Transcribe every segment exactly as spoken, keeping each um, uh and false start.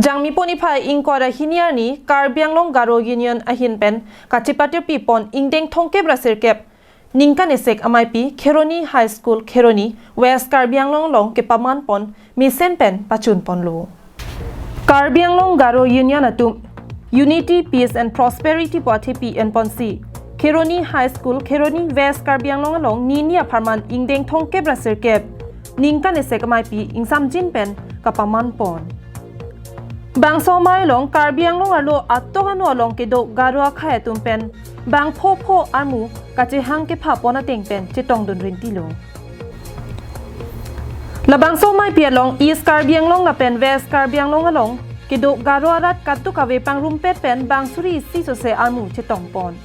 Jangmi pon niphai ingkoi ra hini arni Karbi Anglong Garo Union ahin pen kachepatirpi pon ingdeng thomkep ra sirkep ningkan esek ameipi Kheroni High School Kheroni, West Karbi Anglong along kepaman pon mesen pen pachun ponlo. Karbi Anglong Garo Union atum Unity, Peace and Prosperity pu athepi en ponsi Kheroni High School Kheroni, West Karbi Anglong along nini apharman ingdeng thomkep ra sirkep ningkan esek ameipi ingsamjin pen kapaman pon. Bangso amei along Karbi Anglong arlo atok ano along kedo Garo akhei atum pen bang phopho armu kachehang kepha pon ateng pen chetongdun rintilo. Labangso ameipi along East Karbi Anglong lapen West Karbi Anglong along kedo Garo arat katuk kave pangrumpet pen bang suri isi sose armu chetong pon.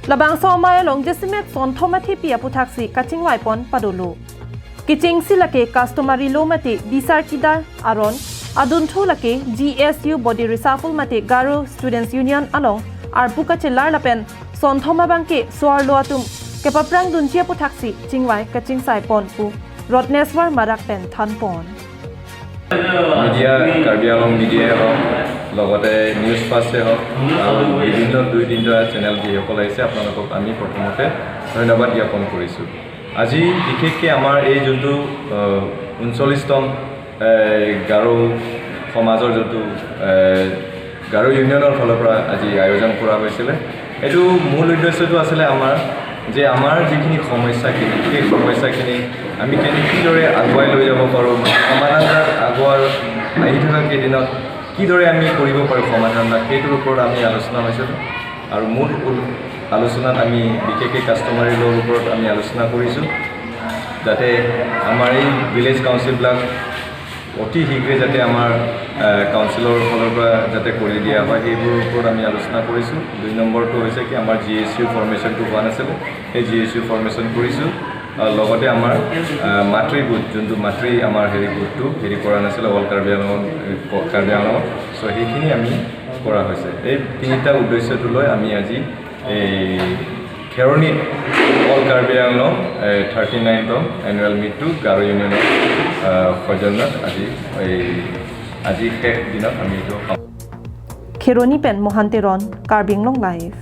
Labangso amei along jasemet sonthom athepi aputhaksi kachingvai pon padolo. Kechengsi lake customary law mate bisar kidar aron, adunthu lake G S U body reshuffle mate Garo Students Union along arpu kachelar lapen sonthom abangke so-arlo atum kepaprang dunji aputhaksi chingvai kachingsai pon pu Rotneswar Marak pen than pon. Media, Karbi Anglong মিডিয়াই হওক, লগতে নিউজ ফাৰ্ষ্টে হওক আৰু বিভিন্ন দুই তিনিটা চেনেল যিসকল আহিছে, আপোনালোকক আমি প্ৰথমতে ধন্যবাদ জ্ঞাপন কৰিছোঁ। আজি বিশেষকৈ আমাৰ এই যোনটো ঊনচল্লিছতম গাৰো সমাজৰ যোনটো গাৰো ইউনিয়নৰ ফালৰ পৰা আজি আয়োজন কৰা হৈছিলে। এইটো মূল উদ্দেশ্যটো আছিলে আমাৰ যে আমাৰ যিখিনি সমস্যাখিনি, সেই সমস্যাখিনি আমি কেনে কিদৰে আগুৱাই লৈ যাব পাৰোঁ, সমাধান এটা আগুৱাৰ আহি থকা কেইদিনত কিদৰে আমি কৰিব পাৰোঁ সমাধান এটা, সেইটোৰ ওপৰত আমি আলোচনা হৈছিলোঁ। আৰু মূল উল- আলোচনাত আমি বিশেষকৈ কাষ্টমাৰী ল'ৰ ওপৰত আমি আলোচনা কৰিছোঁ, যাতে আমাৰ এই ভিলেজ কাউন্সিলবিলাক অতি শীঘ্ৰে যাতে আমাৰ কাউন্সিলৰ ফালৰ পৰা যাতে কৰি দিয়া হয়, সেইবোৰৰ ওপৰত আমি আলোচনা কৰিছোঁ। দুই নম্বৰটো হৈছে কি, আমাৰ জি এইচ ইউ ফৰ্মেশ্যনটো হোৱা নাছিলে, সেই জি এইচ ইউ ফৰ্মেশ্যন কৰিছোঁ। লগতে আমাৰ মাতৃ গোট, যোনটো মাতৃ আমাৰ হেৰি গোটটো হেৰি কৰা নাছিলে অল কাৰ্বি আংলঙত, কাৰ্বি আংলঙত। চ' সেইখিনি আমি কৰা হৈছে। এই তিনিটা উদ্দেশ্যটো লৈ আমি আজি এই খেৰণিত অল কাৰ্বি আংলং থাৰ্টি নাইনতম এনুৱেল মিটটো গাৰো ইউনিয়নৰ সৌজন্যত আজি এই আজি শেষ দিনত আমি এইটো Kheroni pen Mohan Teron, Karbi Anglong Live.